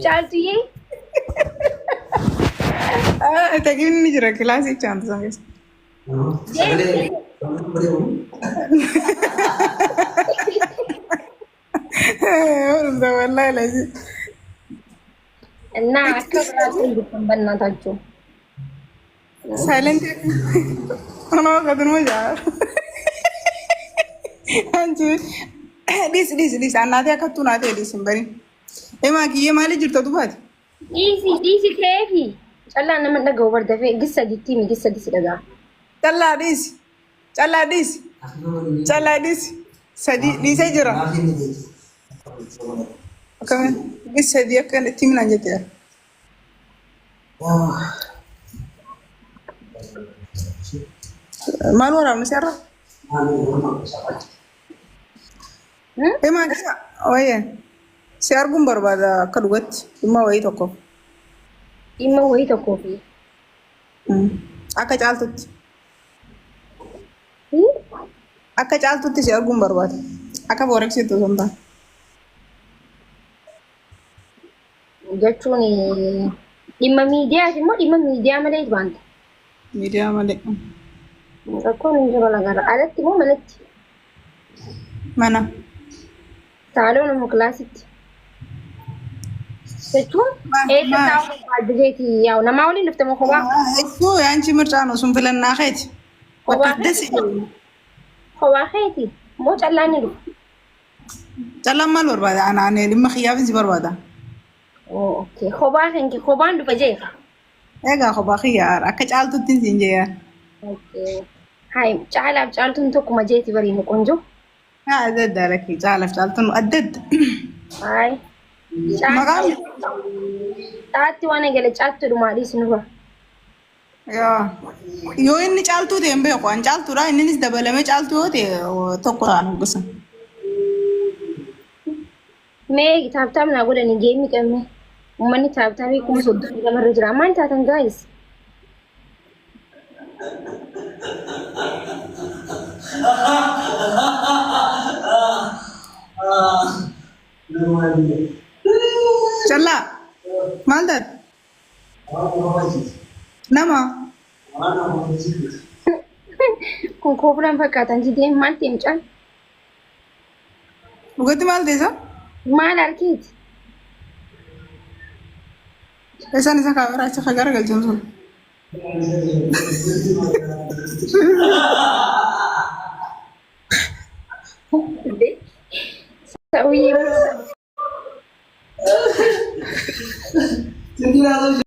Caaltuyyee. Taqiin ni jira kilaasii chaantu san keessa. Sagalee. Hundumta wallaahi lazi. እና akka biraatti dubban bannaataachuu. Silent anoo kadunuma jaa. Anchi dhis dhis dhis annaatee akkattuu naatee dhis hin barin. Emaa kiyyee maali jirta dubaati? Dhiisi dhiisi keefi. Callaan nama dhaga'u bar dafee gissa dittii mi gissa disi dhaga'a. Callaa dhiisi. Callaa dhiisi. Callaa dhiisi. Sadii dhiisee jira. Akkamiin dhis sadii akka itti himinaan jette. Maal waraabni seerra? Himaa kisa wayye si arguun barbaada akka dhugatti dhimma wayii tokko. Dhimma wayii tokkoo fi. Akka caaltutti. Akka caaltutti si arguun barbaada. Akka fooreksitti osoo hin taane. Jechuun dhimma miidiyaati immoo dhimma miidiyaa malee waanta. Miidiyaa malee. Rakkoon hin jiru nagara. Alatti moo manatti? Mana. Saaloon immoo kilaasitti. Jechuun eessa taa'uu barbaadde jeeti yaa'u namaa waliin dhufte moo kophaa? Hedduu yaanchi mircaan osoo filannaa keeti. Kophaa Bakka dasi. Kophaa keeti moo callaan ni dhufa? Callaan maal barbaada? Ana ani dhimma kiyyaafin si barbaada. Okay. Kophaa kan kee kophaan dhufa jeeta. Egaa kophaa kiyya akka caaltutti siin jee. Okay. Hai caalaaf caaltuun tokkuma jeeti bariinu qonjo. Haa adda adda lakkii caalaaf caaltuun adda adda. Hai. Maqaan Caatti waan eegale caatti dhumaa dhiisi nurra. Yaa. Yoo inni caaltuu ta'e hin beeku. An caaltuudha. Inninis dabalamee caaltuu yoo ta'e tokko ta'an gosa. Mee taaptaap naa godhanii geemii qabne. Uummanni taaptaapii 32,000 irra jira. Maal taatan gaayis? Callaa maal taate? Nama Kun kooflaan fakkaatan jidee maal ta'e mucaan? Dhugatti maal ta'e isa? Maal harkeeti? Isaan isa kaameraa achi ka garagalchan sun. Sa'uyyee.